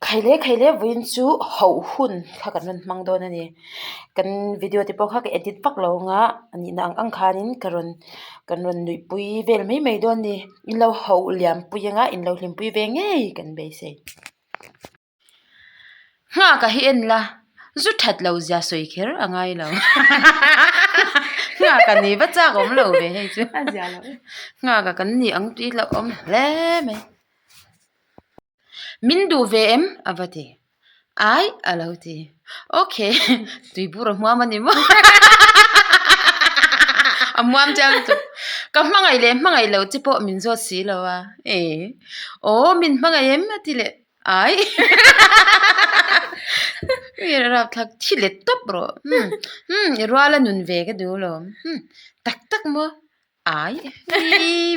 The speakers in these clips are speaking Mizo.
Khaile khaile vawiin chu hoh hun kha kan rawn hmang dawn a ni. Kan video te pawh kha ka edit vak lo ang a, a nihna ang ang khanin ka rawn kan rawn nuihpui vel mai mai dawn a ni. In lo hoh liam pui ang a, in lo hlimpui ve ngei kan beisei. Nghak a hi en la, zu that lo zia sawi kher a ngai lo. Nghak a ni va chak awm lo ve hei chu. Nghak a kan ni ang tih hlauh awm hle mai. Min duh ve em? A va ti. Ai a lo ti. Ok, tuibur a hmuam a ni maw? A hmuam chiang lutuk. Ka hmangaih leh hmangaih loh che pawh min zawt si lo a. E, aw min hmangaih em? A ti leh. Ai I rapthlak thi let tawp rawh. Umm umm i rual a nun ve ka duh alawm. Umm tak tak maw? Ai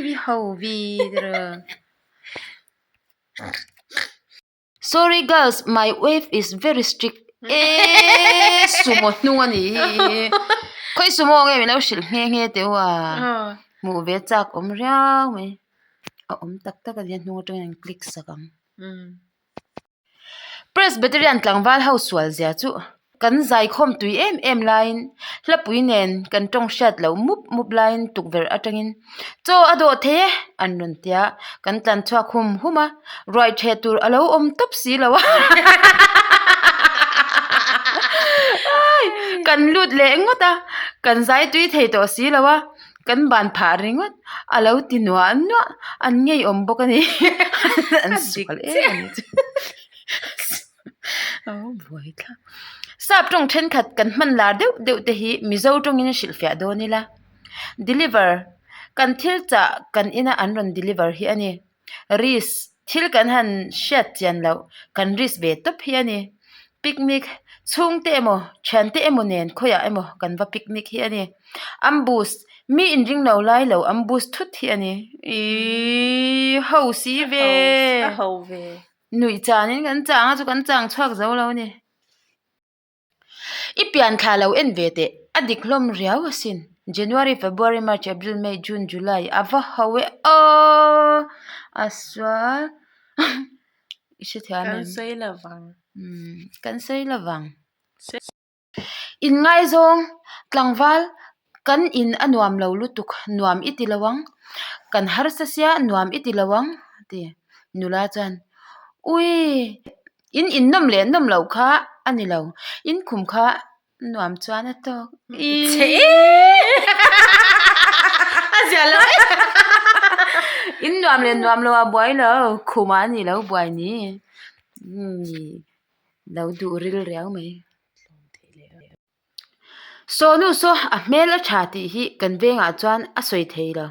vi ho vi rawh. Sorry girls my wife is very strict eeee sumo hnung a nih hi khawi sumo nge min lo hrilh nghe nghe teh u a hmuh ve chak awm riau mai a awm tak tak a nia hnung atangin an click sak ang Presbyterian tlangval ho sual zia chu kan zaikhawm tui em em laiin hlapui nen kan tawng hriat loh mup mup laiin tukverh atangin chaw a dawh thei e an rawn ti a kan tlan chhuak hum hum a ruai theh tur a lo awm tawp si lo a kan lut leh ngawt a kan zai tui thei tawh si lo a kan ban phah ringawt a lo ti nuah nuah an ngeiawm bawk a ni an sual em a ni chu. Sap tawng thenkhat kan hman lar deuh deuh te hi Mizo tawngin hrilhfiah dawn ila deliver kan thil chah kan ina an rawn deliver hi a ni risk thil kan han hriat chian loh kan risk ve tawp hi a ni picnic chhungte emaw thiante emaw nen khawiah emaw kan va picnic hi a ni ambush mi inring lo lai lo ambush thut hi a ni ihh ho si ve. Nuih chanin kan chang a chu kan chang chhuak zo lo a ni. I pian thla lo en ve teh a dik hlawm riau asin. January, February, March, April, May, June, July a va ho e aww a sual i hrethiam em? Kan sawi lovang. Umm kan sawi lovang. Inngaizawng tlangval kan in a nuam lo lutuk nuam i ti lo ang kan harsa sia nuam i ti lo ang a ti nula chuan ui in in nawm leh nawm loh kha a ni lo in khum kha nuam chuan a tawk a zia lo in nuam leh nuam lo a buai lo khumah a ni lo buai ni. Lo duh ril riau mai. Sawnu saw a hmel a tha tih hi kan vengah chuan a sawi thei lo.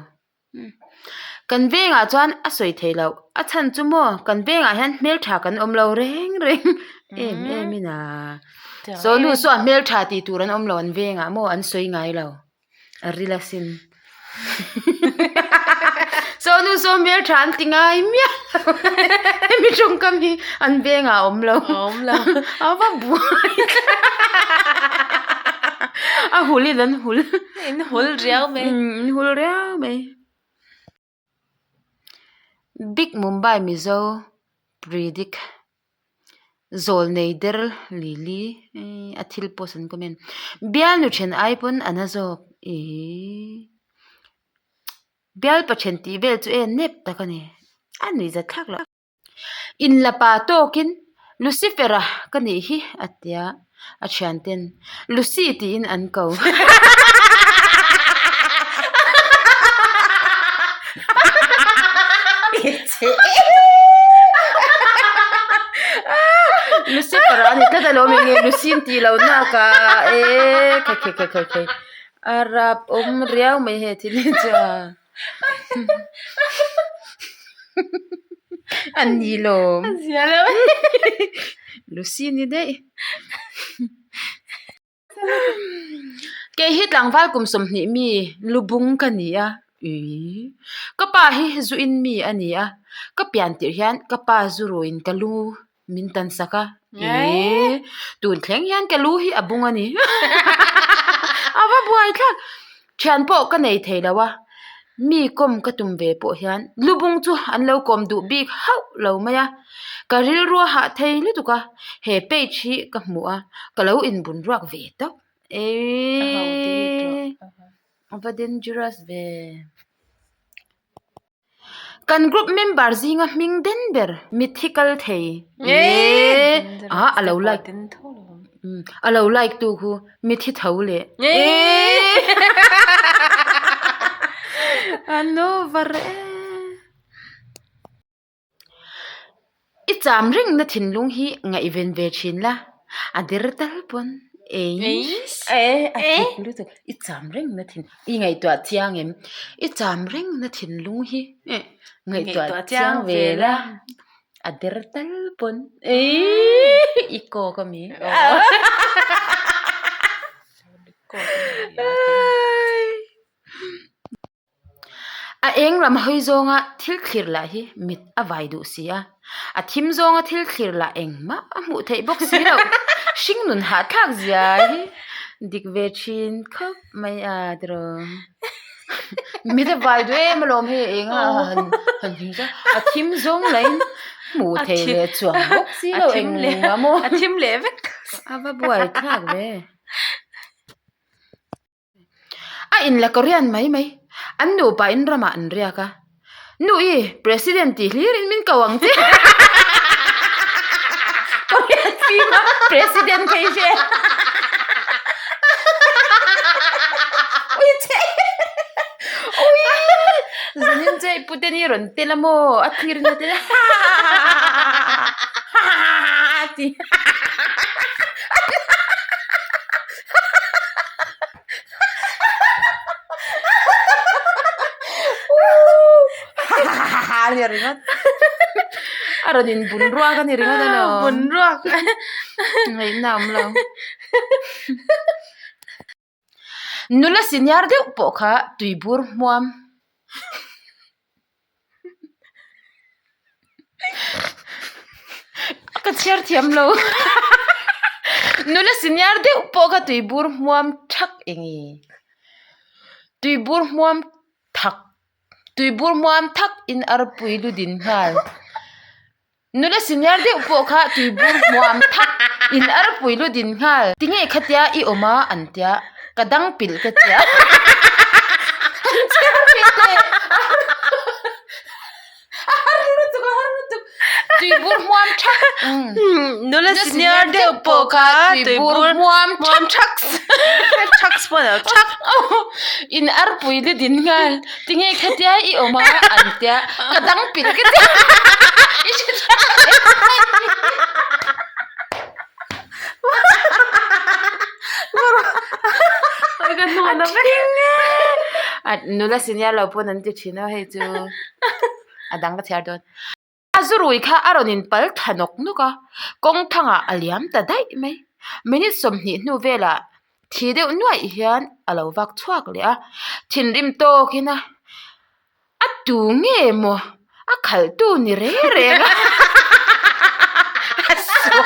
Kan vengah chuan a sawi thei lo. A chhan chu maw kan vengah hian hmel tha kan awm lo reng reng em em in a. Sawnu saw a hmel tha tih tur an awm lo an vengah maw an sawi ngai lo. A ril asin. Saw nu saw hmel tha an ti ngai miah lo. Hemi tawngkam hi an vengah a awm lo. A awm lo. A va buai. A hul in an hul. In hul riau mai. In hul riau mai. Big Mumbai Mizo Predict Zawl nei der Lili a thil post an comment Bialnu then ai pawn a na zawk ihh Bialpa then tih vel chu e nep tak a ni a nuihzat thlak loh. Inla pa tawkin Lucifer-a ka nih hi a ti a, a thianten Lucy tiin an ko. Lucifer-a a ni tlat alawm eng nge Lucy an tih loh nak a e khai khai khai khai khai a rap awm riau mai he thil hi chu a. A ni lawm. A zia lo. Lucy ni daih. Kei hi tlangval kum 20 mi lubung ka ni a. Ui. Ka pa hi zu in mi a ni a. Ka pian tirh hian ka pa zu ruin ka lu Min tan sak a, ee tun thleng hian ka lu hi a bung a ni. A va buai thlak. Thian pawh ka nei thei lo a. Mi kawm ka tum ve pawh hian lubung chu an lo kawm duh bik hauh lo mai a, ka rilru a hah thei lutuk a, he page hi ka hmu a, ka lo inbun ruak ve tawp. Eeii a va dangerous ve. Kan group member zinga hming den ber mitthi kal thei eeii a a lo like a lo like tu khu mitthi tho leh eeii an over e. I cham rengna thinlung hi ngaihven ve thin la, a der tal pawn eish a dik lutuk i cham rengna thin i ngaihtuah chiang em i cham rengna thinlung hi ngaihtuah chiang ve la a der tal pawn eish i kawk a mi. A eng lam hawi zawnga thil thlir lah hi mit a vai duh si a, a thim zawnga thil thlir lah engmah a hmuh theih bawk si loh. Hringnun hahthlak zia hi dik ve thin khawp mai a tiraw. Mit a vai duh em alawm hei eng a han han hlim chuan a thim zawng lahin hmuh theih leh chuang bawk si loh engmah maw. A thim leh vek. A va buaithlak ve. A inla Korean mai mai. An nupa in ramah an riak a. Nu i, President tih hlir in min ko ang che. Korean film a President phei hre. Ui che. Ui. Zanin che i pute ni rawn tel a maw? A thlir in a tel a. A ti. A ni ringawt a rawn in bun ruak a ni ringawt alawm bun ruak ngaihna a awm lo nula senior deuh pawh kha tui bur hmuam. Ka chhiar thiam lo nula senior deuh pawh kha tui bur hmuam thak eng nge tui bur hmuam thak tui bur hmuam thak in arpui lu din nghal. Nula senior deuh pawh kha tuibur hmuam thak in arpui lu din nghal. Tinge khatia i awm a an tia ka dang pilh ka tia. An chhiar ve teh. A har lutuk a har lutuk. Tuibur hmuam thak. Nula senior deuh pawh kha tuibur hmuam thak. Thaks pawh a lo thak. In arpui lu din nghal. Tinge khatia i awm a an tia ka dang pilh ka tia i hre tha a nula senior lo pawn an ti thin a hei chu a dang ka chhiar dawn. A zurui kha a rawn in pal thla nawk nawk a, kawng thangah a liam ta daih mai. Minute 20 hnu velah thi deuh nuaih hian a lo vak chhuak leh a, thinrim tawkin a a tu nge maw a khalh tu ni reng reng a a sual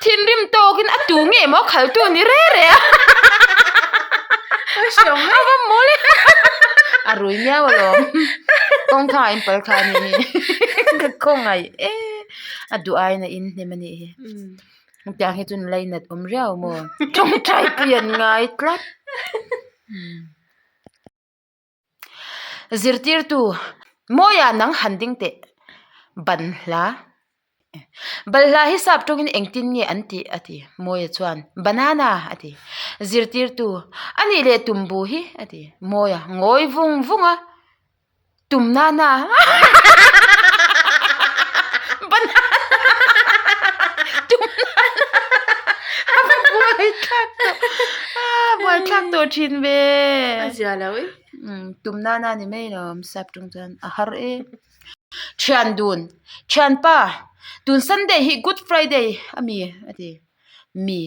thinrim tawkin a tu nge maw a khalh tu ni reng reng a a va mawl e a rui miau alawm kawngkhar ah in pal kha a nih hi ka khawngaih e a duh aiin a inhnem a nih hi. Hetiang hi chuan lainat awm riau maw? Tawngtai pui an ngai tlat. Zirtirtu, Mawia nang han ding teh. Banhla. Balhla hi sap tawngin engtin nge an tih? a ti. Mawia chuan, Banana a ti. Zirtirtu, A nih leh tumbu hi? a ti. Mawia, Ngawi vung vung a. Tum nana banana tum nana a va buai thlak tawh a buai thlak tawh thin ve a zia lo e tum nana ni mai lo sap tung chuan a har e thian dun thianpa tun sunday hi good friday a mi a ti mi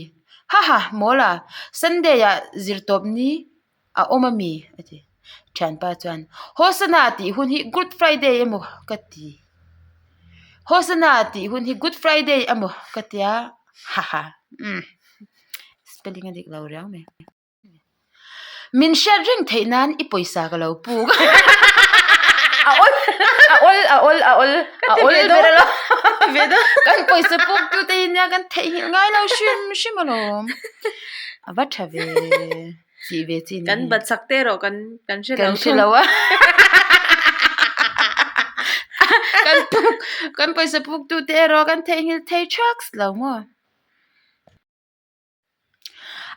haha mawl a sunday ah zirtawp ni. A awm a mi? a ti. Thianpa chuan, Hosana tih hun hi Good Friday emaw ka ti. Hosana tih hun hi Good Friday emaw ka tia. Haha. Umm. Spelling a dik lo riau mai. Min hriat reng theih nan i pawisa ka lo puk a. A awl a awl a awl a awl a awl ber a lo. Kan pawisa puk tu te hi nia kan theihnghilh ngai lo hrim hrim alawm. A va tha ve tih ve chi ni. Kan bat chak te erawh kan kan hre lo Kan hre lo a. Kan puk kan pawisa puk tu te erawh kan theihnghilh thei thaks lo maw.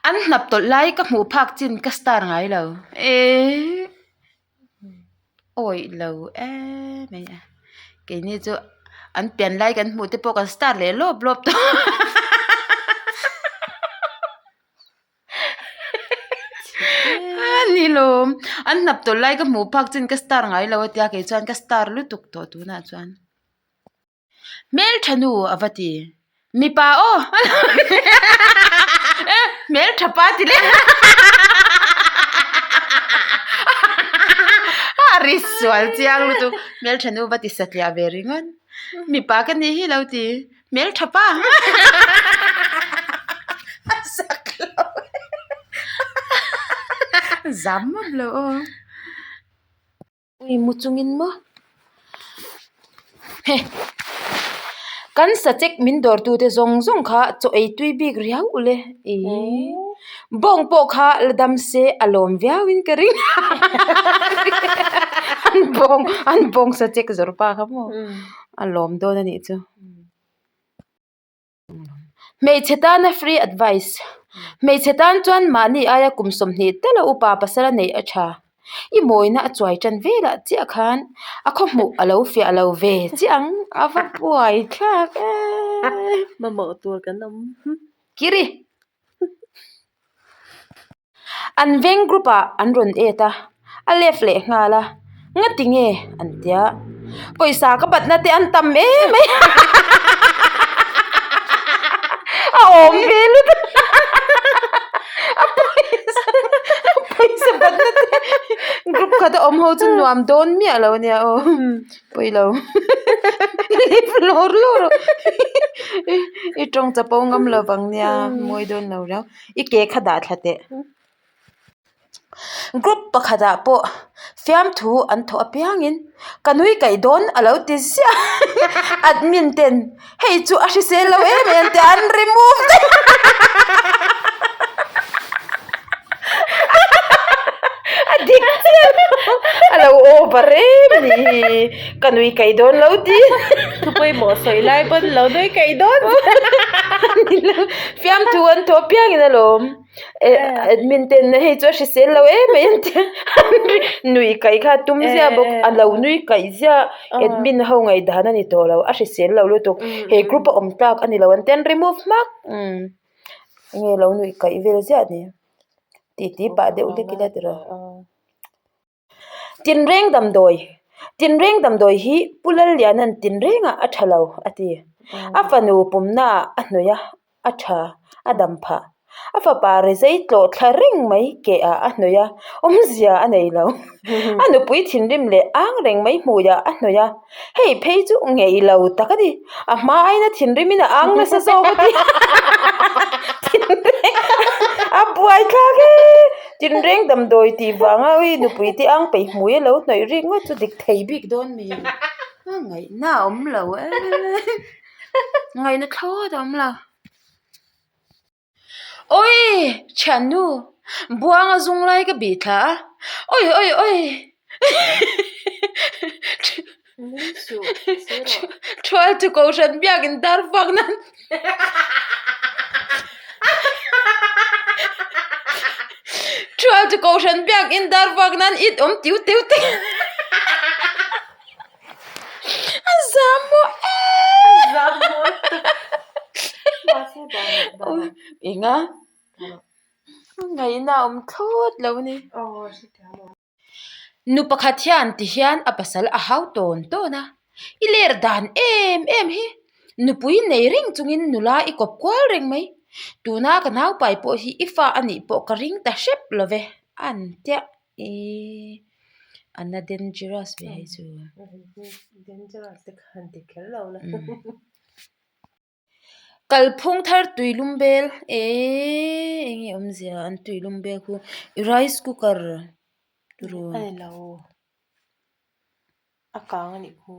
An hnap tawlh lai ka hmuh phak chin ka star ngai lo. Eee awih lo em mai a. Keini chu an pian lai kan hmuh te pawh kan star leh lawp lawp tawh. A ni lawm. An hnap tawlh lai ka hmuh phak chin ka star ngai lo a tia kei chuan ka star lutuk tawh tunah chuan. Hmeltha nu a va ti. Mipa aw! Hmeltha pa ti leh. A ri sual chiang lutuk. Hmeltha nu va ti satliah ve ringawt. Mipa ka nih hi lo ti. Hmeltha pa. A sak lo. Zam mawlh lo aw. Ui mu chungin maw he kan sachek min dawr tute zawng zawng kha chaw ei tui bik riau ule ihh bawng pawh kha la dam se a lawm viau in ka ring an bawng an bawng sachek zawrh pa kha maw a lawm dawn a nih chu. Hmeichhe tana free advice. Hmeichhe tan chuan mahni aia kum 20 tala upa pasal a neih a tha. I mawina a chuai tan velah chiah khan a khawhmuh a lo fiah lo ve chiah ang a va buai thlak e. Mamawh tur kan awm. Kiri. An veng group ah an rawn et a, a left leh nghal a, ngati nge an tia, pawisa ka batna te an tam em mai a awm ve lutuk a pawisa a pawisa batna te group khat a awm ho chu nuam dawn miah lo ania aw pawilo lip lawr lawr i tawng chapo ngam lovang nia mawi dawn lo riau. I ke kha dah thla teh. Group pakhatah pawh fiamthu an thawh apiangin ka nui kaih dawn a lo ti ziah. Admin ten hei chu a hrisel lo em em tih an remove daih. A dik chiah lo. A lo over em a nih hi. Ka nui kaih dawn lo ti. Thu pawimawh sawi lai pawn lo nui kaih dawn. Fiamthu an thawh piangin alawm admin ten hei chu a hrisel lo em mai an tia nui kaih kha tum ziah bawk a lo nui kaih ziah admin ho ngaihdan a ni tawh lo a hrisel lo lutuk he group a awm tlak a ni lo an tia an remove hmak enge lo nui kaih vel ziah ni titi pah deuh hlek ila tiraw. Tinreng damdawi Tinreng damdawi hi Pu Lalliana'n tinrengah a tha lo a ti. A fanu pumnaah a hnawih a, a tha, a dam phah. A fapa rizei tlawh thla reng mai kehah a hnawih a, awmzia a nei lo. A nupui thinrim leh ang reng mai hmuiah a hnawih a, hei phei chu ngei lo tak a ni. A hma aina thinrimin a ang nasa zawk a ti. Tinreng a buaithlak e. Tinreng damdawi tih vanga ui nupui te ang peih hmui a lo hnawih rik ngawt chu dik thei bik dawn mi a ngaihna a awm lo e ngaihna thlawt a awm lo awi thiannu buanga zung lai ka bih thla a awi awi awi Thual chu kohhran biakin dar fak nan Thual chu kohhran biakin dar fak nan it awm tiu tiu te A zam maw em Enga Ngaihna a awm thlawt lo a ni. Nu pakhat hian ti hian a pasal a hau tawn tawn a, I ler dan em em hi nupui nei reng chungin nula i kawp kual reng mai, tuna ka naupai pawh hi i fa a nih pawh ka ring ta hrep lo ve a an tia ih a na dangerous ve hei chu. Kalphung thar tuilum bel eee enge awmzia an tuilum bel khu rice cooker turaw. A ni lo a kang a nih khu.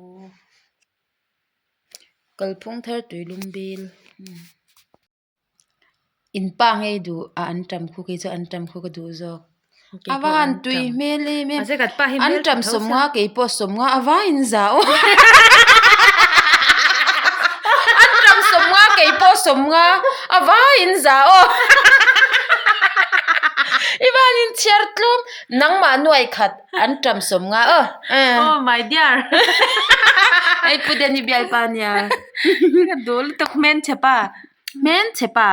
Kalphung thar tuilum bel. In pa ngei duh a an tam khu kei chu an tam khu ka duh zawk. A va han tui hmel em em. An tam sawmnga kei pawh sawmnga a va in za aw. An tam sawmnga kei pawh sawmnga a va in za aw. I va han inchhiar tlum nangmah nuai khat an tam sawmnga aw. Oh my dear. Hei Pu Danny bialpa nia. Ka duh lutuk hmenchhe pa. Hmenchhe pa.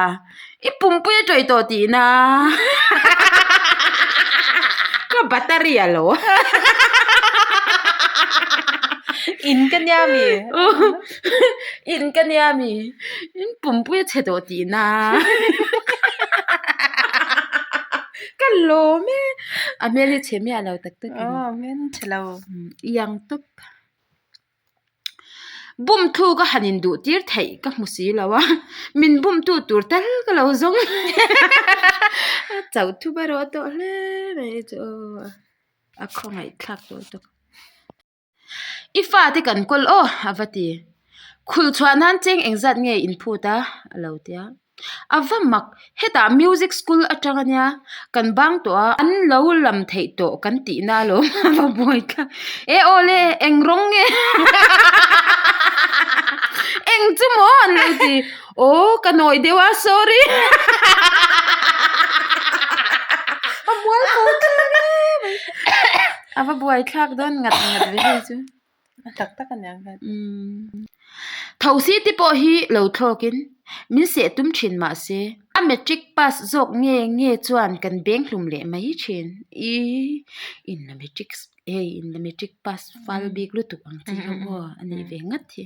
I pumpui a tawih tawh tihna. Ka battery a lo. In ka nia mi. In ka nia mi. In pumpui a chhe tawh tihna. Ka lawm e. A hmel hi chhe miah lo tak tak in. Aw hmenchhe lo. I ang tawp. Bum thu ka han induh tir theih ka hmu si lo a, min bum tu tur tal ka lo zawng a chauh thup erawh tawh hle mai chu aw a khawngaih thlak tawh tawk. I fate kan kawl aw a va ti, khulh chhuah nan cheng engzat nge in phut a a lo ti a. A va mak, hetah music school atang ania kan bang tawh a, an lo lam theih tawh kan tihna alawm a va buai thlak e aw le eng rawng nge eng chu maw an lo ti aw ka nawi deuh a sorry a mual ko thlak em mai a va buai thlak dawn ngat ngat ve hei chu. A tak tak a niang hian. Umm. Thosi te pawh hi lo thlawkin min seh tum thin mah se a matric pass zawk nge nge chuan kan beng hlum leh mai thin. Ih in la matric hei in la matric pass fal bik lutuk ang chi ho aw a nih ve ngat hi.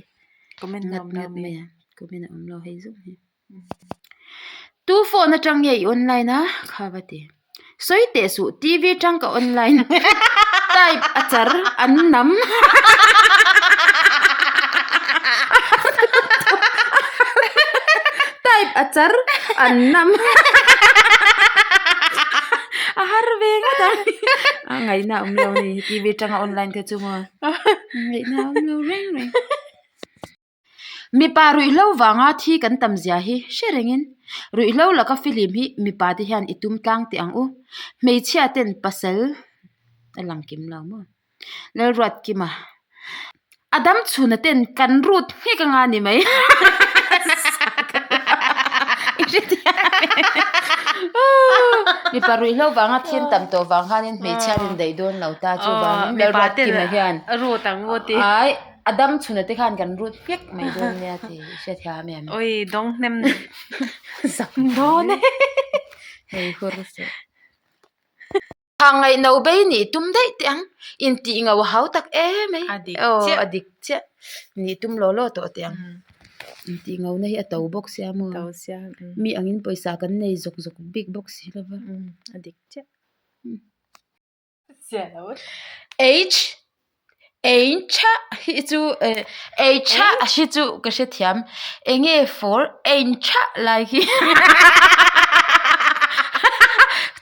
Comment ngat ngat mai a comment a awm lo hei zawng hi. Tu phone atang nge i online a? Kha va ti. Sawi teh suh TV tang ka online type a char an nam. Type a char an nam. A har ve ngawt ang. A ngaihna a awm lo a ni TV tanga online kha chu maw. Ngaihna a awm lo reng reng. Mipa ruihhlo vanga thi kan tam zia hi hre rengin ruihhlo laka fihlim hi mipa te hian i tum tlang teh ang u. Hmeichhia ten pasal a lang kim lo maw? Lalruatkima a dam chhuna ten kan rut nghek anga ni mai. Mipa ruihhlo vanga thi an tam tawh vang khanin hmeichhia an indaih dawn lo ta chuvangin Lalruatkima hian ai. A dam chhuna te khan kan rut nghek mai dawn nia tih i hre thiam em? Oi dawng hnem zak dawn e. Hei hur suh. Thang ngaih no bei nih tum daih teh ang. Intih ngau hau tak em mai. A dik chiah. Aw a dik chiah. Nih tum law law tawh teh ang. Intih ngau na hi a to bawk sia maw? To sia. Mi angin pawisa kan nei zawk zawk bik bawk si lo va. A dik chiah. H ein tha hi chu eh ei tha hi chu ka hrethiam enge for ein tha lai hi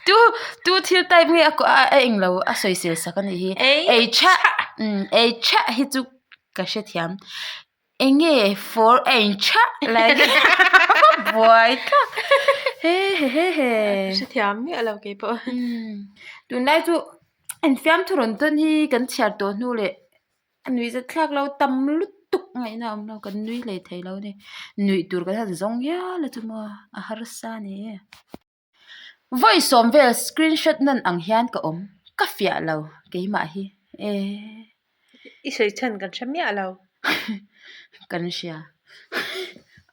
tu tu thil type nge a englo a sawisel sak a nih hi ei tha ei tha hi chu ka hrethiam. Enge for ein tha lai buai thlak he he he he. Hrethiam miah lo kei pawh. Tunlai chu infiam thu rawn tawn hi kan chhiar tawh hnu leh a nuih zat thlak lo tam lutuk ngaihna a awm lo kan nui hlei thei lo a ni. Nuih tur kan han zawng hial a chu maw a harsa a ni e. Vawi sawm vel screenshot nan ang hian ka awm, ka fiah lo keimah hi e. I sawi chhan kan hre miah lo. Kan hria.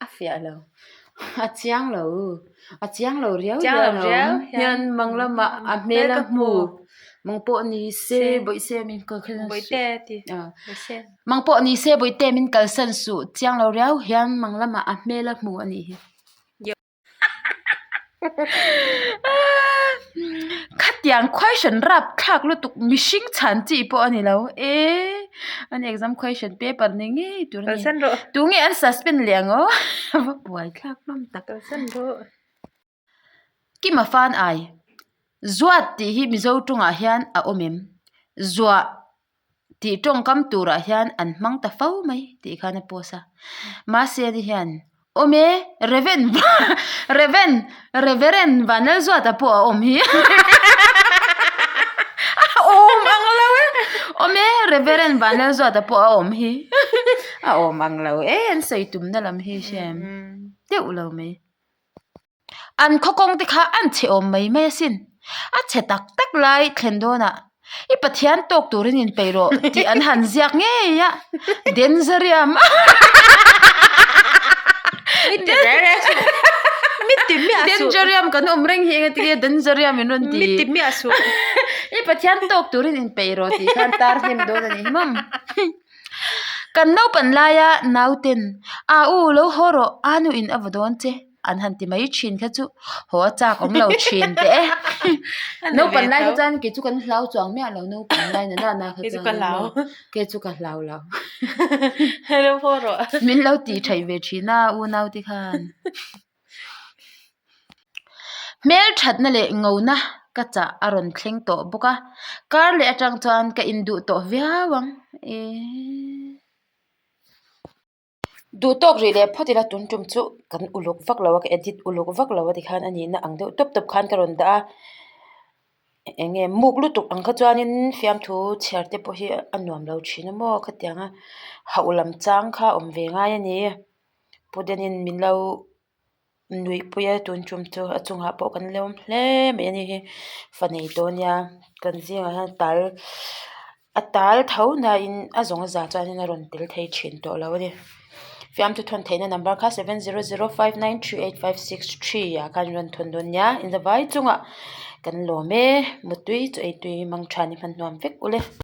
A fiah lo. A chiang lo. A chiang lo riau hian a awm. Hian mang lamah a hmel a hmu. Mang pawh ni se bawihse min kalsan suh. Bawihte a ti. Bawihse. Mang pawh ni se bawihte min kalsan suh. Chiang lo riau hian mang lamah a hmel a hmu a nih hi. Khati. Khatiang question rap thlak lutuk mihring chhan chi pawh a ni lo e an exam question paper ni ngei tur a ni. Kalsan rawh. Tunge an suspend leh ang aw va buai thlak hlawm tak. Kalsan rawh. Kima fan ai Zuat tih hi Mizo tawngah hian a awm em? Zuah tih tawngkam turah hian an hmang ta fo mai tih khan a post a. Mahse ani hian awm e Reven Reven Reverend Vanlalzuata pawh a awm hi a awm ang lo e awm e Reverend Vanlalzuata pawh a awm hi a awm ang lo e an sawi tumna lam hi hria em deuh lo mai. An khaw kawng te kha an chhe awm mai mai asin. A chhe tak tak lai thlen dawnah i Pathian tawk turin inpeih rawh tih an han ziak ngei a, Denzariam Denzariam kan awm reng hi engatinge Denzariam in rawn ti. I Pathian tawk turin inpeih rawh tih khan tar hnem dawn a ni hi mawm. Kan naupan laia nauten a u lo haw rawh a nu in a vaw dawn che an han ti mai thin kha chu haw a chak awm lo thin teh e. Naupan lai kha chuan kei chu kan hlau chuang miah lo naupan lai na na kha chuan kei chu ka hlau lo. Min lo tih theih ve thin a unau te khan. Hmelthatna leh ngona ka chah a rawn thleng tawh bawk a, kar leh atang chuan ka induh tawh viau ang eee. Duh tawk rih leh phawt ila tun tum chu kan uluk vak lo a, ka edit uluk vak lo a tikhan a nihna ang deuh tawp tawp khan ka rawn dah a, eng nge muk lutuk ang kha chuanin fiamthu chhiar te pawh hi a nuam lo thin a maw khatianga hauh lam chang kha a awm ve ngai a ni. Pu Denin min lo nuih pui a tun tum chu a chungah pawh kan lawm hle mai a ni hi fa nei tawh a nia kan zingah hian tal a tal tho nain a zawng a za chuanin a rawn tel thei thin tawh lo a ni fiamthu thawn theihna number kha 7005938563 ah khan rawn thawn dawn nia in zavai chungah kan lawm e mutui chu eitui mangtha ni hman hnuam vek ule.